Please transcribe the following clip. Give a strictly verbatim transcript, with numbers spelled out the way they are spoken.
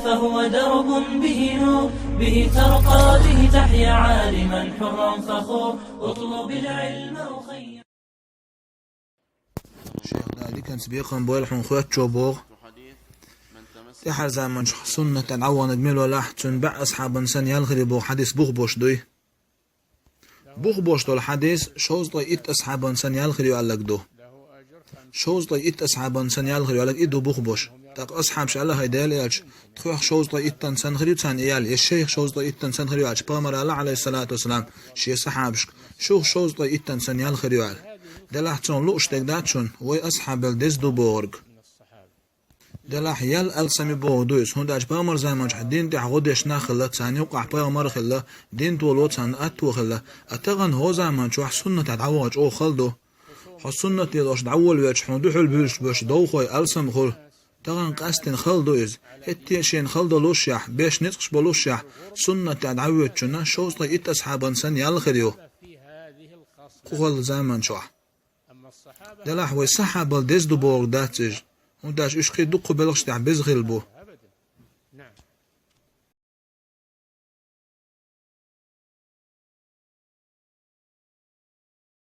فهو درب به نور، به ترقى، به تحيا عالما حرا فخور. اطلب العلم أخي. Шейх, Дала диканца бекхам бойла хьуна, хоьттачо боху. ТӀаьхьарчу заманчохь суннат тӀехь дӀаваханарг мила велахь, цуьнан бӀе асхьабан санна ял хир ю боху хьадис бух бош дуй. Бух бош долу хьадис шовзткъе итт асхьабан санна ял хир ю аьлларг ду. Шовзткъе итт асхьабан санна ял хир ю аьлларг и ду бух бош. ТӀаккха асхьабаш аьлла, хӀай Делан элча, тхоьх шовзткъе иттан санна хир ю царна и ял, я шайх шовзткъе иттан санна хир ю аьлча, пайхамара аьлла, Ӏалайхиссалату вассалам, шен сахьабашка, шух шовзткъе иттан санна ял хир ю аьлла. Делахь цунах лууш дерг дац шуна, вай асхьабел деза ду бохург. Делахь ял алсам ю бохург ду иза, хӀунда аьлча пайхамар заманчохь дин тӀехь гӀо деш нах хилла, царна юккъахь пайхамар а хилла, дин толо царна атто хилла. А тахана хӀокху заманчохь суннатехь дӀавахар чӀогӀа хала ду. Хьо суннат лелош дӀаволавелча, хьуна дуьхьал буьйлуш болу довхой алсам хуьлу. Тахана къаьстина хала ду иза. ХӀетте а шена хала долушшехь, беш ницкъаш болушшехь, суннатехь дӀавоьдучунна шовзткъе итт асхьабан санна ял хир ю кху хала заманчохь. Делахь вай сахьабал деза ду бохург дац иза, хӀунда аьлча уьш кхин дуккха белхаш тӀехь беза хилла бу.